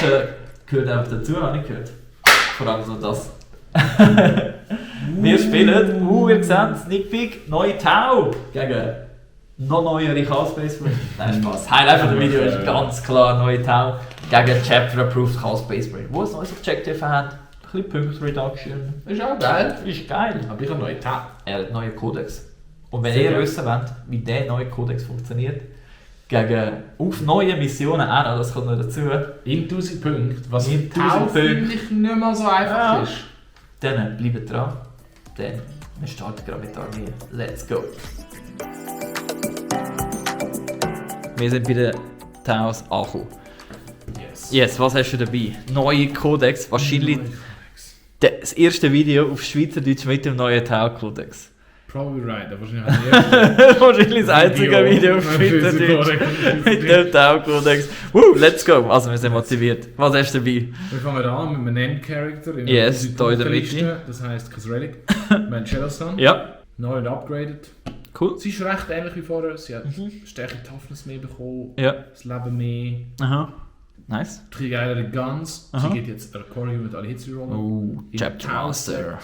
Flasche gehört einfach dazu, habe ich gehört. Vor allem so das. Wir spielen, ihr seht, Sneak Peek, neue Tau gegen noch neuere Call Space Marine. Nein, Spaß. Highlight von dem Video ist ganz klar neue Tau gegen Chapter Approved Call Space Marine. Wo es neues Objective hat, ein bisschen Punkt Reduction. Ist auch geil. Ist geil. Aber ich habe neue Tau. Er hat einen neuen Kodex. Und wenn ihr wissen wollt, wie der neue Kodex funktioniert, auf neue Missionen auch, das kommt noch dazu. In 1000 Punkten, was in mit Tau finde ich nicht mehr so einfach ist. Dann bleibt dran, denn wir starten gerade mit der Armee. Let's go! Wir sind bei den Taus angekommen. Yes, was hast du dabei? Neue Kodex, wahrscheinlich das erste Video auf Schweizerdeutsch mit dem neuen Tau-Kodex. Probably right, aber wahrscheinlich wahrscheinlich das einzige Video auf Schweizerdeutsch mit dem Tau-Kodex. Let's go! Also wir sind motiviert. Was hast du dabei? Wir fangen an mit einem Name-Character in yes, da in der Mitte. Das heisst Khazrelic. Wir haben Shadowsun. Ja. Neu und upgraded. Cool. Sie ist recht ähnlich wie vorher. Sie hat Stärke Toughness mehr bekommen. Ja. Das Leben mehr. Aha. Nice. Drei geilere Guns. Aha. Sie geht jetzt Recording mit alle Hits rollen. Chapter Master.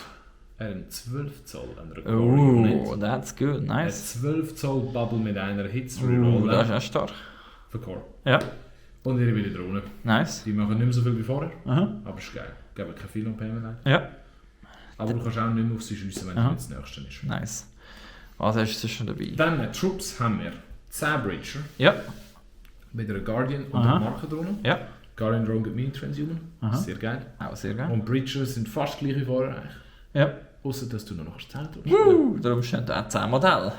Er hat 12 Zoll an Recording. That's good. Nice. Er hat 12 Zoll Bubble mit einer Hits rollen. Das ist echt stark. Für Core. Ja. Und ihre wieder Drohnen. Nice. Die machen nicht mehr so viel wie vorher. Aha. Aber ist geil. Geben kein viel Payment. Ja. Aber du kannst auch nicht mehr auf sie schiessen, wenn du jetzt das nächste ist. Nice. Was hast du schon dabei? Dann Troops haben wir 10 Breacher. Ja. Mit einer Guardian und einer Markerdrohne. Ja. Guardian Drone gibt Mini Transhuman. Sehr geil. Auch sehr geil. Und Breacher sind fast gleich wie vorher eigentlich. Ja. Außer dass du noch 10 hast. Darum stehen auch 10 Modelle.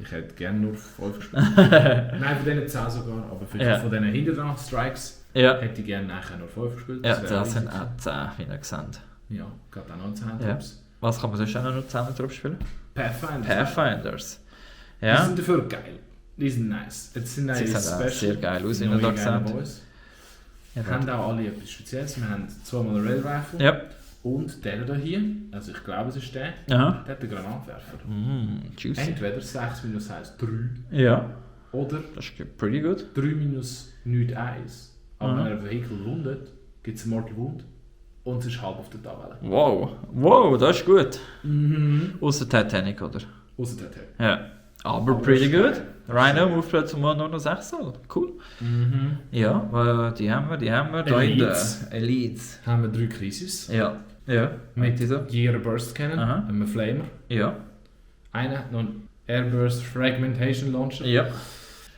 Ich hätte gerne nur 5 gespielt. Nein, von denen 10 sogar. Aber von diesen hinterdran Strikes hätte ich gerne nachher nur 5 gespielt. Ja, das sind auch 10, wie ihr seht. Ja, geht auch noch 10 Troops. Was kann man sonst auch noch 10 Troops spielen? Pathfinders. Ja. Die sind dafür geil. Die sind nice. Jetzt sind sie sehen sehr geil aus, wie ihr da gesagt Wir haben auch alle etwas Spezielles. Wir haben zweimal einen Rail Rifle. Ja. Und der hier, also ich glaube es ist der, der hat einen Granatwerfer. Juicy. Entweder 6 minus 1, 3. Ja. Oder das ist pretty good. 3 minus nicht 1. Aber wenn er ein Vehikel wundet, gibt es einen Mortal Wound. Und es ist halb auf der Tabelle. Wow, das ist gut. Außer Titanic, oder? Außer Titanic. Ja. Aber pretty good. Rhino Movement zum nur noch 6 Soll. Cool. Ja, die haben wir. Da in der Elites. Haben wir 3 Krisis. Ja. Mit jeder Burst Cannon, einem Flamer. Ja. Einer hat noch einen Airburst Fragmentation Launcher. Ja.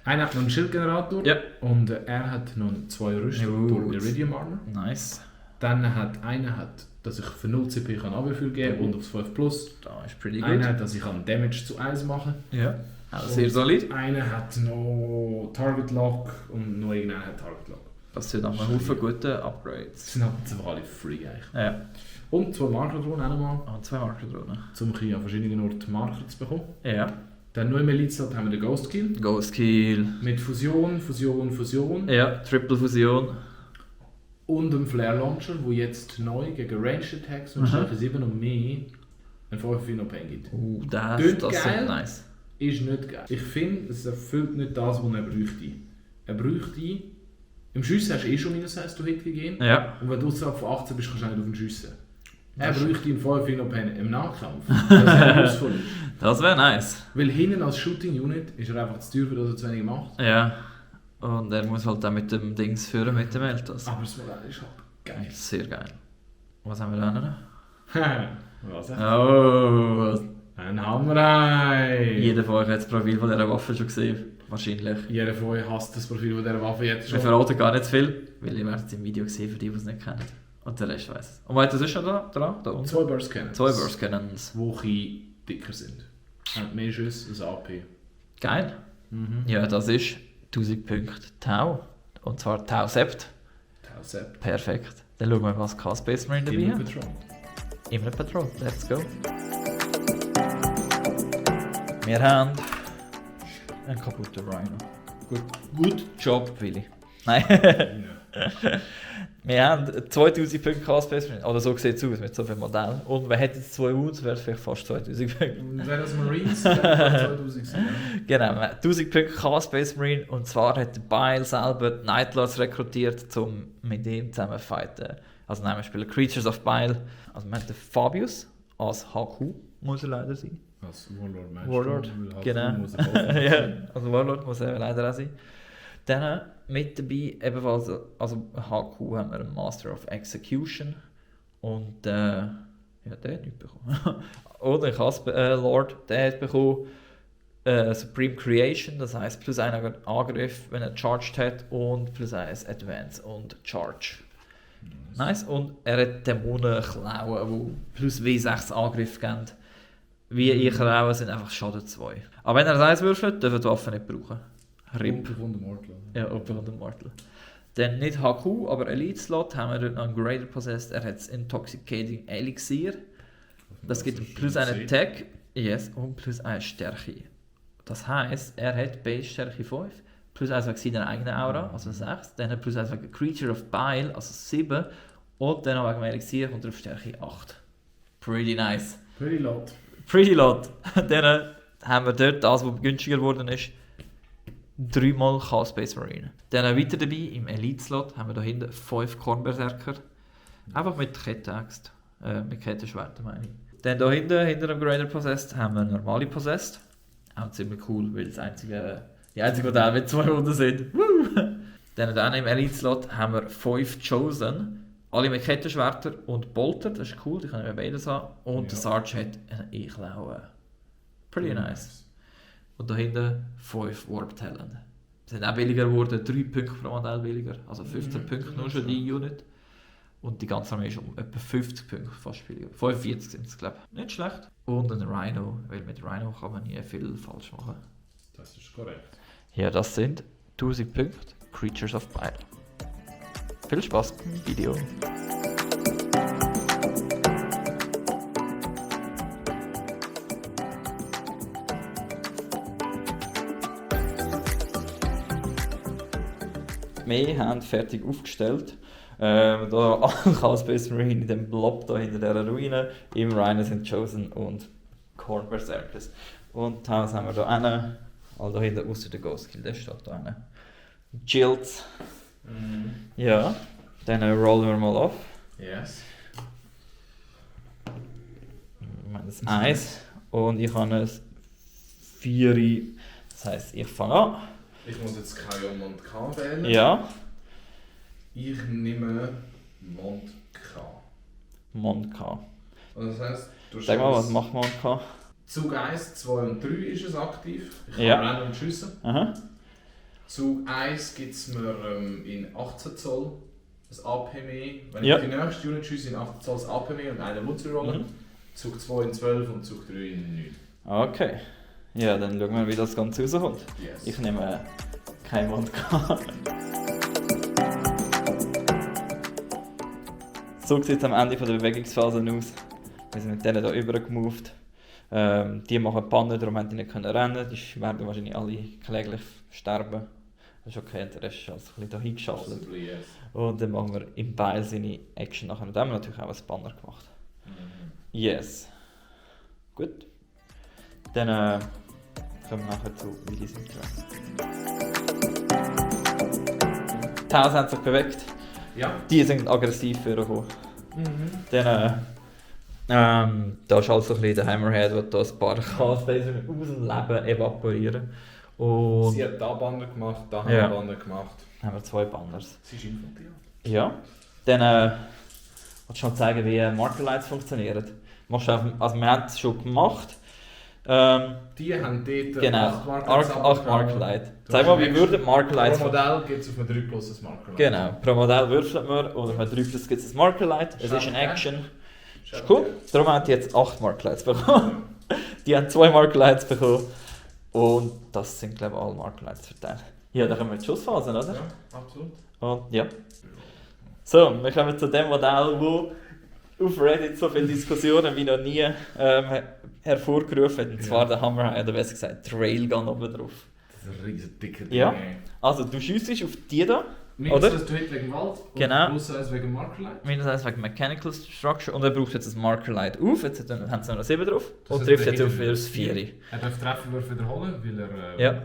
Einer hat noch einen Schildgenerator. Ja. Und er hat noch 2 Rüstung durch Iridium Armor. Nice. Dann hat einer, dass ich für 0 CP Abwehr geben und aufs 5 Plus. Da ist pretty good. Einer hat, dass ich Damage zu 1 machen kann. Ja. Also sehr solid. Einer hat noch Target Lock und noch irgendeiner hat Target Lock. Das sind auch ein Haufen gute Upgrades. Das sind halt alle free eigentlich. Ja. Und 2 Markerdrohnen auch nochmal. 2 Markerdrohnen. Um an verschiedenen Orten Marker zu bekommen. Ja. Dann noch im Elite-Slot haben wir den Ghost Kill. Ghost Kill. Mit Fusion. Ja, Triple Fusion. Und einem Flare Launcher, der jetzt neu gegen Ranged Attacks und Stärke 7 und mehr einen 5 Fino Pain gibt. Das ist nice. Ist nicht geil. Ich finde, es erfüllt nicht das, was er bräuchte. Er bräuchte... Im Schiessen hast du schon minus 1 to Hit gegeben. Ja. Und wenn du außerhalb von 18 bist, kannst du nicht auf ihn schiessen. Er bräuchte einen 5 Fino Pain im Nahkampf. Das wäre useful. Das wäre nice. Weil hinten als Shooting Unit ist er einfach zu teuer, dass er zu wenig macht. Ja. Und er muss halt auch mit dem Dings führen, mit dem Eltos. Aber das Modell ist halt geil. Sehr geil. Was haben wir da noch? Was? Ein Hammerei! Jeder von euch hat das Profil von dieser Waffe schon gesehen. Wahrscheinlich. Jeder von euch hasst das Profil von dieser Waffe jetzt schon. Wir verraten gar nicht zu viel, weil ihr werdet es im Video sehen, für die, die es nicht kennen. Und der Rest weiss es. Und weiter ist schon da unten? 2 Burst Cannons. 2 Burst Cannons. Die dicker sind. Hat mehr Schüsse als AP. Geil. Ja, das ist 1000 Punkte Tau. Und zwar Tau Sept. Perfekt. Dann schauen wir, was kann Space Marine dabei hat. Immer Patrol. Let's go. Wir haben einen kaputten Rhino. Gut Job, Willi. Nein. Wir haben 2000 Punkte Chaos Space Marine. Oder so sieht es aus mit so vielen Modellen. Und wir hätten jetzt 2 Wounds, wäre es vielleicht fast 2000 Punkte. Wäre das Marines, wäre 2000 sein. Genau, 1000 Punkte Chaos Space Marine. Und zwar hat der Bile selber die Nightlords rekrutiert, um mit ihm zusammen zu fighten. Also nein, wir spielen Creatures of Bile. Also wir haben den Fabius als HQ, muss er leider sein. Als Warlord, Warlord, genau. Ja, als Warlord muss er leider auch sein. Dann mit dabei ebenfalls, also HQ haben wir einen Master of Execution und ja, der hat nichts bekommen. Oder ein Lord, der hat bekommen Supreme Creation, das heisst plus 1 Angriff, wenn er charged hat und plus 1 Advance und Charge. Nice. Und er hat Dämonen klauen, die plus W6 Angriff geben. Wie ich klauen sind einfach Schaden 2. Aber wenn er das 1 würfelt, dürfen die Waffen nicht brauchen. RIP. Ja, Open und Mortal. Dann nicht HQ, aber Elite Slot haben wir dort noch einen Greater Possessed. Er hat das Intoxicating Elixir. Das gibt ihm plus 1 Attack, yes, und plus 1 Stärke. Das heisst, er hat Base Stärke 5, plus 1 wegen seiner eigenen Aura, also 6. Dann hat plus 1 wegen Creature of Bile, also 7. Und dann noch wegen Elixir kommt er auf Stärke 8. Pretty nice. Pretty lot. Dann haben wir dort das, was günstiger geworden ist. 3-mal Chaos Space Marine. Dann weiter dabei, im Elite-Slot, haben wir da hinten 5 Kornberserker. Einfach mit Kettenaxt. Mit Kettenschwertern meine ich. Dann da hinten, hinter dem Greater Possessed, haben wir normale Possessed. Auch ziemlich cool, weil die einzige Modelle mit 200 sind. Dann im Elite-Slot haben wir 5 Chosen. Alle mit Kettenschwertern und Bolter, das ist cool, die können wir beides haben. Und der Sarge hat einen E-Klaue. Pretty nice. Und da hinten 5 Warp Talent. Sie sind auch billiger geworden, 3 Punkte pro Modell billiger. Also 15 Punkte nur schon die Unit. Und die ganze Armee ist um etwa 50 Punkte fast billiger. 45 sind es, glaube ich. Nicht schlecht. Und ein Rhino, weil mit Rhino kann man nie viel falsch machen. Das ist korrekt. Ja, das sind 1000 Punkte Creatures of Bile. Viel Spaß beim Video. Wir haben fertig aufgestellt. Da Chaos Space Marine in dem Blob da hinter dieser Ruine. Im Rhino sind Chosen und Corn Berserkers. Und das haben wir da einen. Also da hinten außer der Ghost Kill, der steht da einen. Jilts. Ja, dann rollen wir mal auf. Yes. Ich meine das 1 und ich habe ein 4. Das heisst, ich fange an. Ich muss jetzt kein Mont K wählen. Ja. Ich nehme Mont K. Mont K. Also das heisst, du sag mal, was macht Mont K? Zug 1, 2 und 3 ist es aktiv. Ich kann ja. random schiessen. Aha. Zug 1 gibt es mir in 18 Zoll das AP mehr. Wenn ja. ich die nächste Unit schiesse, in 18 Zoll das AP mehr und einen Wunzel rollen. Zug 2 in 12 und Zug 3 in 9. Okay. Ja, dann schauen wir, wie das Ganze rauskommt. Yes. Ich nehme kein Mont K. So sieht es am Ende der Bewegungsphase aus. Wir sind mit denen hier übergemoved. Die machen Pannen, darum haben die nicht rennen. Die werden wahrscheinlich alle kläglich sterben. Das ist okay, der Rest ist also ein bisschen hier hingeschaffelt. Yes. Und dann machen wir im Beil seine Action nachher. Da haben wir natürlich auch ein Banner gemacht. Yes. Gut. Dann kommen wir nachher zu Willis Interest. Die Haus haben sich bewegt. Ja. Die sind aggressiv vorgekommen. Dann da ist also ein bisschen der Hammerhead, der da ein paar Chaos-Baser aus dem Leben evakuieren. Und sie hat da Banner gemacht, da haben ja. wir Banner gemacht. Dann haben wir 2 Banners. Sie ist Infantil. Ja. Dann willst du noch zeigen, wie Markerlights funktionieren. Also wir haben es schon gemacht. Die haben dort genau, 8 Markerlight. Zeig mal, wie würden Markerlights... Pro Modell gibt es auf einem 3 plus ein Markerlight. Genau, pro Modell würfelt man und auf einem 3 plus gibt es ein Markerlight. Es ist eine Action. Das ist cool. Darum haben die jetzt 8 Markerlights bekommen. Die haben 2 Markerlights bekommen. Und das sind, glaube ich, alle Markerlights verteilt. Ja, dann kommen wir in die Schussphase, oder? Ja, absolut. Und ja. So, wir kommen zu dem Modell, wo auf Reddit so viele Diskussionen wie noch nie hervorgerufen hat. Und zwar der Hammerhead, oder besser gesagt, Trailgun oben drauf. Das ist ein riesen dicker Ding. Ja. Also du schiessest auf die da. Minus 1 to Hit wegen Wald und genau. plus 1 wegen Marker Light. Minus 1 wegen Mechanical Structure und er braucht jetzt ein Marker Light auf, jetzt haben sie noch 7 drauf Das und heißt, trifft jetzt er auf das 4. Er darf Trefferwürfe wiederholen, weil er Ja.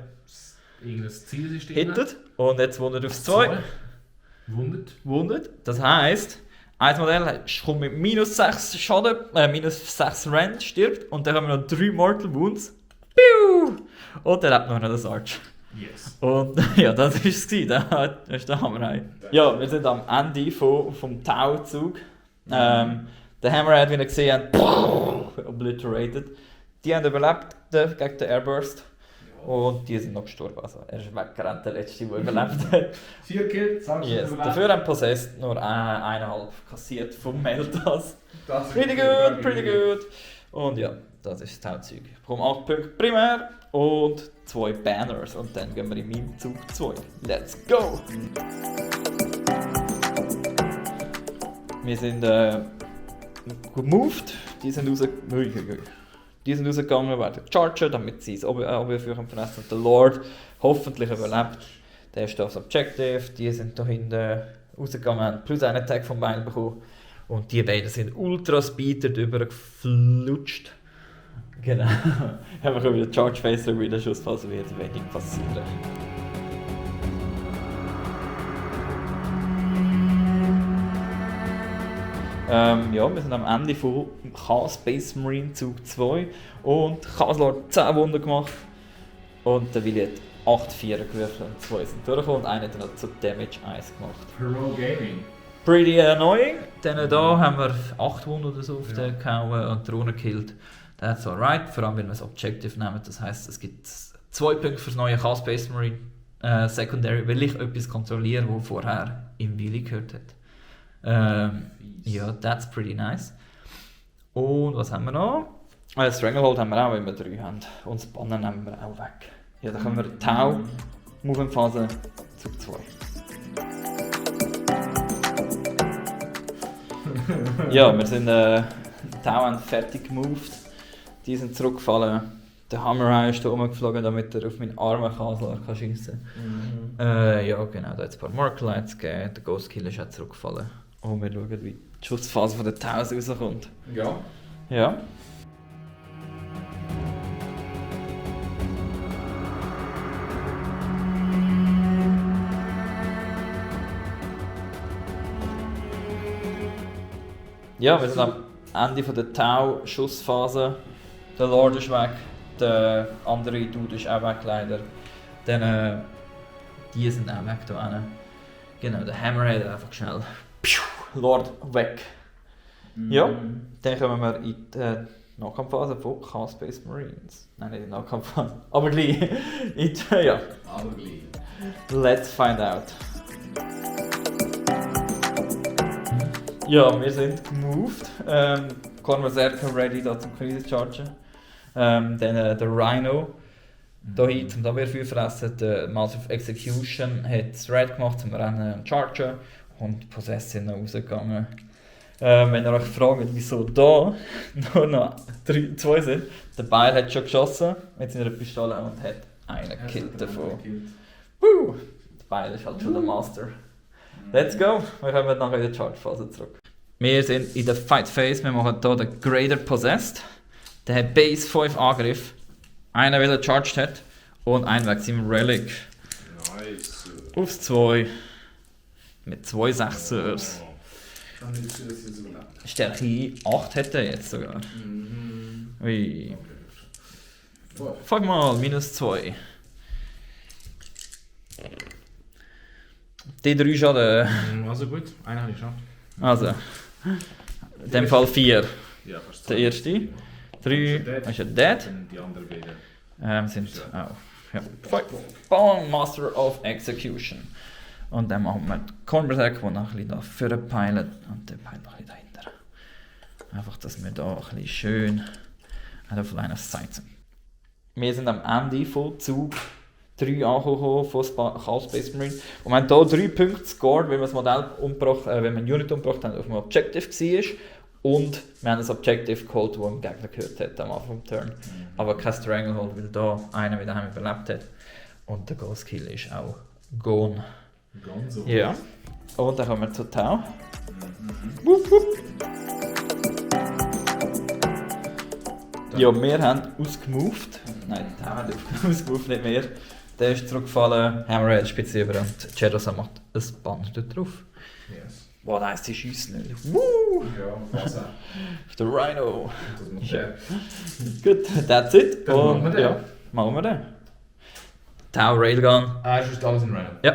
irgendein Zielsystem Hittet und jetzt wundert aufs 2. Wundert. Das heisst, ein Modell kommt mit minus 6 Schaden, minus 6 Rend, stirbt und dann haben wir noch 3 Mortal Wounds. Piu! Und er hat noch das Arch. Yes. Und ja, das war es. Das ist der Hammerhai. Ja, wir sind am Ende vom Tau-Zug. Der Hammerhead, wie ihr gesehen habt, obliterated. Die haben überlebt gegen den Airburst. Und die sind noch gestorben. Also, er ist weggerannt, der letzte, der überlebt hat. 4 Kills, Yes. Dafür haben Possessed nur 1,5 kassiert vom Meltas. Pretty good. Und ja, das ist das Tauzeug. Ich bekomme 8 Punkte primär und 2 Banners. Und dann gehen wir in meinen Zug 2. Let's go! Wir sind gemoved. Die sind rausgegangen, werden gecharged, damit sie es führen können. Und der Lord hoffentlich überlebt. Der ist das Objective. Die sind da hinten rausgegangen, haben plus einen Attack vom Bein bekommen. Und die beiden sind ultra speeder drüber geflutscht. Genau. Haben wir wieder Charge Facer, wieder Schussphase wird wenig passieren. Ja, wir sind am Ende von Chaos Space Marine Zug 2 und Chaoslord 10 Wunder gemacht und der Willi hat 8 Vierer geworfen und 2 sind durchgekommen und einer hat dann zu Damage 1 gemacht. Pro Gaming. Pretty annoying, denn da haben wir 8 Wunder oder so auf den gehauen und den Runner gekillt. That's alright, vor allem wenn wir das Objective nehmen, das heisst es gibt 2 Punkte für das neue Chaos Space Marine Secondary, weil ich etwas kontrolliere, das vorher im Willi gehört hat. Ja, that's pretty nice. Und was haben wir noch? Stranglehold haben wir auch, wenn wir 3 haben. Und das Banner nehmen wir auch weg. Ja, dann können wir Tau, Movement Phase, Zug 2. Ja, wir sind Tau haben fertig gemoved. Die sind zurückgefallen. Der Hammerhai ist da rumgeflogen, damit er auf meinen armen Kasler schiessen kann. Ja, genau, da hat es ein paar Marklights gegeben. Der Ghost Killer ist auch zurückgefallen. Und wir schauen, wie die Schussphase von der Taus rauskommt. Ja. Ja. Ja, wir sind am Ende von der Tau-Schussphase. Der Lord ist weg, der andere Dude ist auch weg leider. Dann, die sind auch weg da hinten. Genau, der Hammerhead einfach schnell. Lord weg. Ja, dann kommen wir in die Nahkampfphase von Chaos Space Marines. Nein, nicht in die Nahkampfphase, aber gleich. Ja. Aber gleich. Let's find out. Ja, wir sind gemoved. Converserker ready da zum Krise-Chargen. Dann der Rhino. Da hinten zum Abwehrfeuer fressen. Der Master of Execution hat das Red gemacht zum Rennen und Chargen. Und Possess sind noch rausgegangen. Wenn ihr euch fragt, wieso da nur noch 2 sind, der Beil hat schon geschossen mit seiner Pistole und hat einen gekillt davon. Der Beil ist halt schon der Master. Let's go! Wir kommen nachher in die Charge-Phase zurück. Wir sind in der Fight-Phase, wir machen hier den Greater Possessed. Der hat Base 5 Angriff, einer, weil er charged hat und einen wegen seinem Relic. Nice. Aufs 2. Mit 2 Sechsers. Stärke 8 hätte er jetzt sogar. Ui. Fuck mal, minus 2. Die 3 Schaden. Also gut, einen habe ich schon. Also, in dem Fall 4. Ja, fast Der erste. 3 ist ja dead. Und die anderen beiden. Sind auch. Ja. Bone Master of Execution. Und dann machen wir die Cornerback, der noch ein bisschen da vorne peilt und der peilt noch ein bisschen dahinter. Einfach, dass wir da ein bisschen schön auf einer Seite sind. Wir sind am Ende von Zug 3 angekommen von Chaos Space Marine. Und wir haben hier 3 Punkte gescored, weil wir das Modell umgebracht, wenn wir eine Unit umgebracht haben, auf dem Objective war. Und wir haben ein Objective geholt, das im Gegner gehört hat am Anfang des Turn. Aber kein Stranglehold, weil da einer wieder überlebt hat. Und der Ghost Kill ist auch gone. Gonzo. Ja. Und dann kommen wir zu Tau. Wupp, wupp. Ja, wir haben ausgemoved. Nein, Tau hat ausgemoved, nicht mehr. Der ist zurückgefallen, Hammerhead spitzt über und Cheddar macht ein Band dort drauf. Yes. Wow, nice, die schießt nicht. Woo! Ja, Wasser. Auf der Rhino. Das macht Ja. der. Gut, that's it. Dann machen wir den. Ja, machen wir den. Tau Railgun. Ist alles in Random. Ja.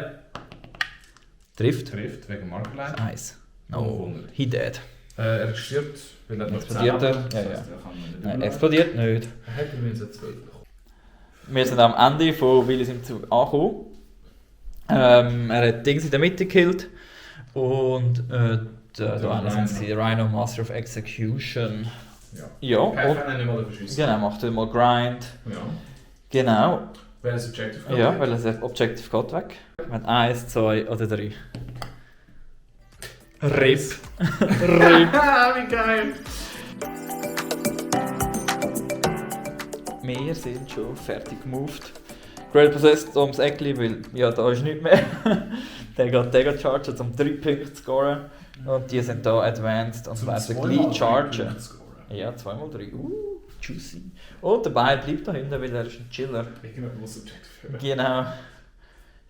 Trifft. Trifft, wegen Markerline. Nice. No, 100. he dead. Er stirbt, weil er noch Explodiert 10 er? hat. Ja, Das ja. heisst, er kann nicht Nein, überleben. explodiert nicht. Er hat übrigens eine 12 bekommen. Wir sind am Ende von Willis im Zug angekommen. Er hat Dings in der Mitte gekillt. Und da einer sind sie, Rhino Master of Execution. Ja. Ja, und Perfekt, nicht mal verschießen. genau, macht er mal Grind. Ja. Genau. Welches Objective? Ja, weil das Objective geht weg. Wir haben 1, 2 oder 3. RIP. RIP. Wie geil! Wir sind schon fertig gemoved. Great Possessed ums Eckli, weil ja, da ist nichts mehr. der geht chargen, um 3 Punkte zu scoren. Und die sind da advanced und werden gleich chargen. Ja, 2x3. Juicy. Und der Beil bleibt da hinten, weil er ist ein Chiller. Irgendjemand muss Objective haben. Genau.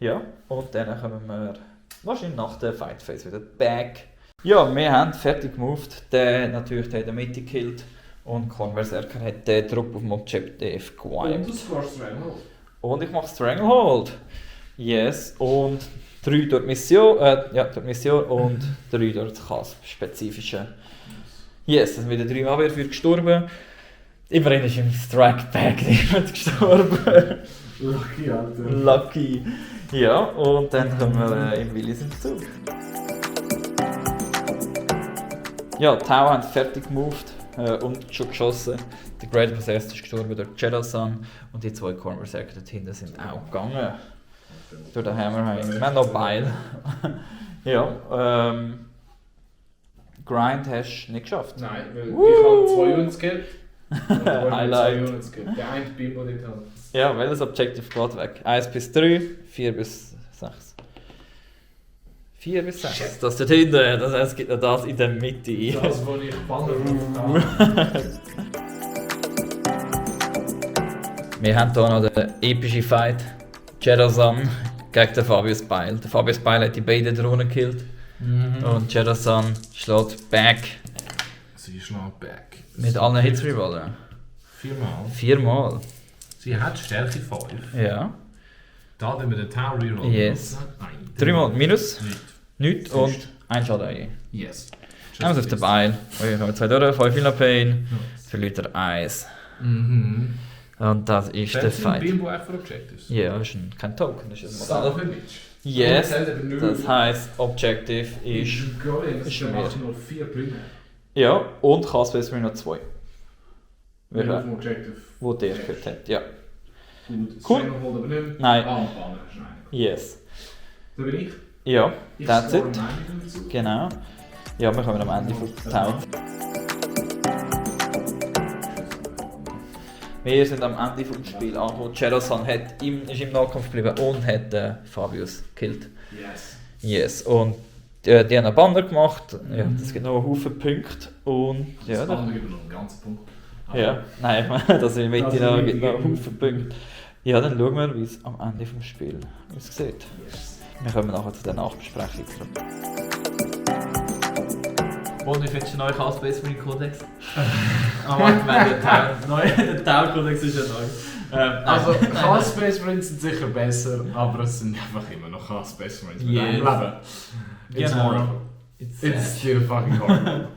Ja, und dann kommen wir wahrscheinlich nach der Fight Phase wieder back. Ja, wir haben fertig gemoved. Der natürlich der in der Mitte gekillt. Und Converserker hat den Trupp auf dem Objective gewiped. Und du scorest Stranglehold. Und ich mache Stranglehold. Yes. Und 3 durch die Mission, durch die Mission und 3 durch das Cast-spezifische. Yes, es sind wieder 3 Abwehr für gestorben. Immerhin ist im Strike Back niemand gestorben. Lucky, Alter. Lucky. Ja, und dann kommen wir im Willis im Zug. Ja, Tau haben fertig gemoved und schon geschossen. Der Great Possessed ist gestorben durch Jedasan und die 2 Conversaker dort hinten sind auch gegangen. Durch den Hammerhead. Wir haben noch Beil. Ja, Grind hast du nicht geschafft. Nein, weil ich habe 2 Units gekillt. Highlight. Der eine Bimbo, den ich habe. Ja, welches Objective geht weg? 1 bis 3, 4 bis 6. 4 bis 6. Shit. Das dort hinten, das heißt, es gibt noch das in der Mitte. Das, wo ich Banner drauf habe. Wir haben hier noch den epischen Fight. Jedasan gegen den Fabius Beil. Der Fabius Beil hat die beiden Drohnen gekillt. Und Jedasan schlägt back Sie schlägt back. mit allen Hits rerollen. 4-mal. 4 Mal. Sie hat Stärke 5. Ja. Da haben wir den Tower Reroll. Yes. Nein. 3 Mal minus, Nicht. nichts und 1 Schaden. Yes. Einmal auf den Beil. Wir haben 2 durch, 5 Filler Pain. Verliert er 1. Mhm. Und das ist der Fight. Bimbo auch für Objectives. Ja, das ist kein Token, das ist ein Son of Modell. a bitch. Yes, Und das hat das heisst, Objective ist. Das ist ist mehr. nur 4 Prime. Ja, und Castbase noch 2. Wenn du auf Welcher? dem Objective. Wo der gekillt hat, ja. Gut. Cool. Stranglehold aber nicht. Nein. Ah, Banner ist nein. Yes. Da bin ich. Ja, Ich that's score it. am Ende dazu. Genau. Ja, wir kommen am Ende von der Town. Wir sind am Ende vom Spiel angekommen. Jedasan ist im Nahkampf geblieben und hat Fabius gekillt. Yes. Yes, und die haben einen Banner gemacht. Ja, das gibt noch einen Haufen Punkte. Und ja, Das da, Banner gibt noch einen ganzen Punkt. ja, nein, das in der Mitte Das noch, in der gibt noch einen Mitte Haufen Punkte. Ja, dann schauen wir, wie es am Ende vom Spiel aussieht. Yes. Wir kommen nachher zu der Nachbesprechung zurück. Und wie findest du den neuen Chaos Space Marine Codex? Der Town Codex ist ja neu. Also, Chaos Space Marines sind sicher besser, aber es sind einfach immer noch Chaos Space Marines mit einem Yes. Leben. It's Genau. horrible. It's still fucking horrible.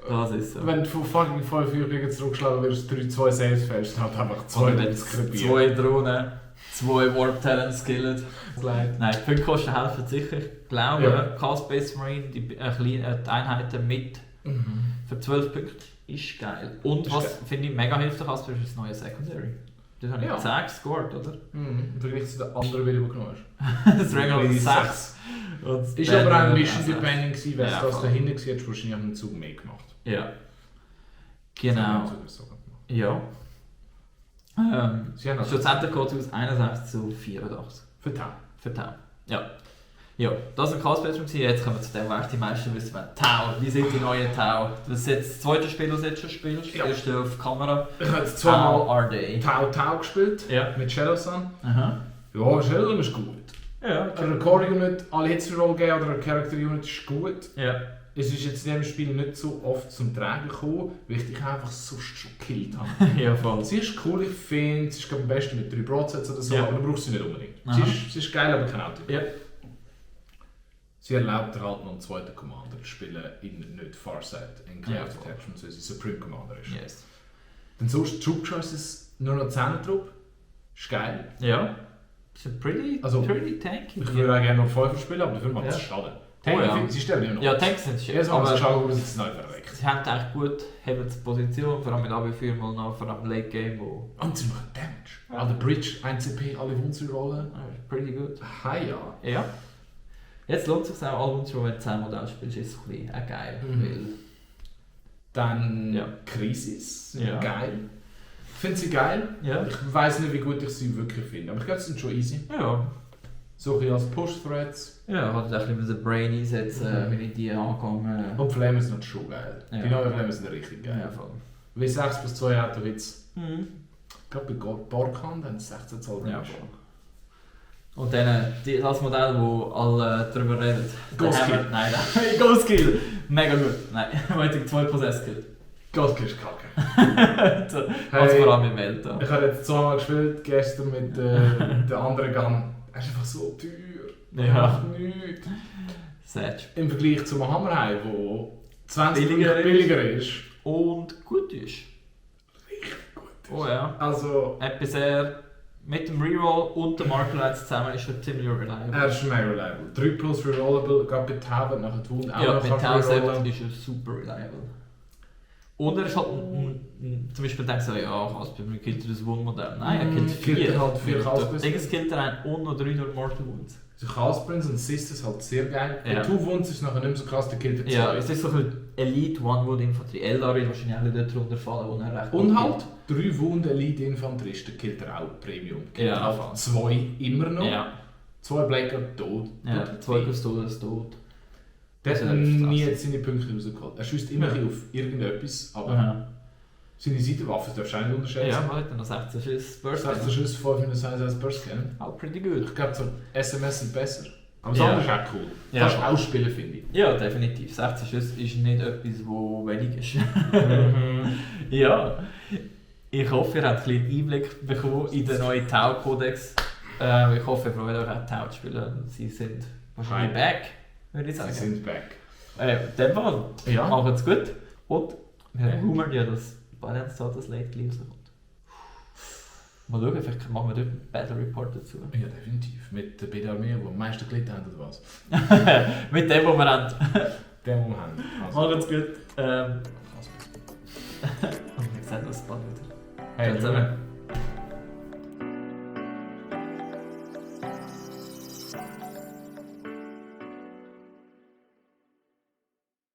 Das ist so. Wenn du von fucking 5 Übungen zurückschlagen wirst, 3-2 Saves fährst, hat einfach 2 Levels krepiert. 2 Drohnen, 2 Warp Talents skillet. Nein, die Punktkosten helfen sicher. Ich glaube, Ja. Chaos Space Marine, die Einheiten mit für 12 Punkte ist geil. Und Ist was geil. finde ich mega hilft, ist das neue Secondary. Das habe ich Ja. 10 gescored, oder? Im Vergleich zu den anderen, die du genommen hast. Das Regular 6. Ist aber auch ein Mission Depending gewesen, wenn Ja, du das voll. dahinter gesehen hättest, wahrscheinlich am Zug mehr gemacht. Ja. Genau. Ja. Sie haben das Schlussendlich geht es aus 61 zu 84. für Tau. Für Tau. Ja. Ja, das war Chaos Space Marine. Jetzt kommen wir zu dem, was die meisten wissen wollen. Tau, wie sind die neuen Tau? Das ist jetzt das zweite Spiel, das du jetzt schon spielst. Das erste auf Kamera. Ich habe jetzt zweimal Tau Tau gespielt, mit Shadowsun. Aha. Ja, Shadowsun ist gut. Ja. Eine Core Unit, alle Hits Roll geben oder eine Character Unit ist gut. Ja. Es ist jetzt in diesem Spiel nicht so oft zum Tragen gekommen, weil ich dich einfach sonst schon gekillt habe. Ja, voll. Sie ist cool, ich finde, sie ist am besten mit 3 Broadsets oder so, Ja. aber du brauchst sie nicht unbedingt. Sie ist geil, aber kein Auto. Ja. Sie erlaubt dir halt noch einen zweiten Commander zu spielen, in nicht Farsight, in Chaos Ja, Attachment, weil sie Supreme Commander ist. Yes. Dann sonst Troop Choices nur noch 10 Trupp. Ist geil. Ja. Das ist pretty tanky. Ich würde auch gerne noch 5 spielen, aber dafür macht es Schaden. Sie sterben immer noch. Ja, Tanks sind schön. Erstmal haben sie geschaut, ob sie es neu verreckt. Sie haben echt gut, haben die Position, vor allem mit AB4 mal noch, vor allem Late Game, wo... Und sie machen Damage. An der Bridge, 1 CP, alle Wunderrollen. Pretty good. Ja. Ja. Jetzt lohnt es sich auch, alle Wunderrollen, wenn du 10 Modelle spielst, ist es ein bisschen auch geil. Weil Dann Crisis, Ja. geil. Ich finde sie geil. Ja. Ich weiss nicht, wie gut ich sie wirklich finde, aber ich glaube, sie sind schon easy. Ja. So ein bisschen als Push-Threads. Ja, ich hatte ein bisschen mit Brain einsetzen, wenn ich die angegangen. Und Flames sind schon geil. Ja. Die neuen Flames sind richtig geil. Ja, voll. W6 plus 2 Autowitz. Mhm. Ich glaube, bei Borkan dann 16 Zoll. Ja, voll. Und dann das Modell, wo alle darüber reden. Ghostkill. Nein, Ghostkill. Mega gut. Nein, heute 2 Possess-Kill. Ghostkill ist kacke. Was vor allem im Welt. Ich habe jetzt zweimal gespielt, gestern mit der anderen Gun. Er ist einfach so teuer. Ja. Macht nichts. Sad. Im Vergleich zum Hammerhai, der 20 billiger ist. Und gut ist. Richtig gut ist. Oh ja. Also, Etwas mit dem Reroll und dem Markerlights zusammen ist schon ziemlich reliable. er ist mega reliable. 3 plus rerollable, gerade bei Tau, wenn nachher die Wunde auch Ja, noch mit kann Tau rerollen. 7 ist er super reliable. Und er ist halt, zum Beispiel denkst du, ja, Chaos-Space killt er das Wundmodell. Nein, er killt 4. Killt er halt 4 Chaos-Space. Irgendwas killt er einen und noch 3 durch Mortal Wounds. Also Chaos-Prince und Sisters halt sehr geil. Ja. Bei 2 Wounds ist es nachher nicht mehr so krass, der killt er 2. Ja, es ist so ein Elite One-Wood-Infanterie. Eldar wird wahrscheinlich alle dort drunter fallen, wo er recht Und gut halt 3 Wound Elite Infanteristen killt er auch Premium. Killt Ja, er halt voll. 2 immer noch. Ja, 2 Blackguard tot. ja 2 Custodes tot. Der hat Also, nie das- jetzt seine Punkte rausgeholt. Er schießt immer Ja. ein bisschen auf irgendetwas, aber Aha. seine Seitenwaffe darfst du auch nicht unterschätzen. Ja, man hat dann noch 16 Schüsse. Burst. 16 Schuss, 5 in der Size als Burst Cannon. Auch pretty good. Ich glaube, so SMS sind besser. Aber das Ja. andere ist auch cool. Ja. Kannst du auch spielen, finde ich. Ja, definitiv. 16 Schüsse ist nicht etwas, wo wenig ist. Ja. Ich hoffe, ihr habt einen kleinen Einblick bekommen in den neuen Tau-Kodex. Ich hoffe, ihr freut euch auch Tau zu spielen. Sie sind wahrscheinlich back, würde ich sagen. Sie sind back. In dem Fall, Ja. macht's gut. Und wir hummern ja, dass Balance da das Late Game rauskommt. Mal schauen, vielleicht machen wir dort einen Battle Report dazu. Ja, definitiv. Mit der BD-Armee, die am meisten gelitten haben, oder was? Mit dem, was wir haben. Den, den wir haben. Also, Macht's gut. Chaos. Und wir sehen uns bald wieder. Hey, Ciao zusammen.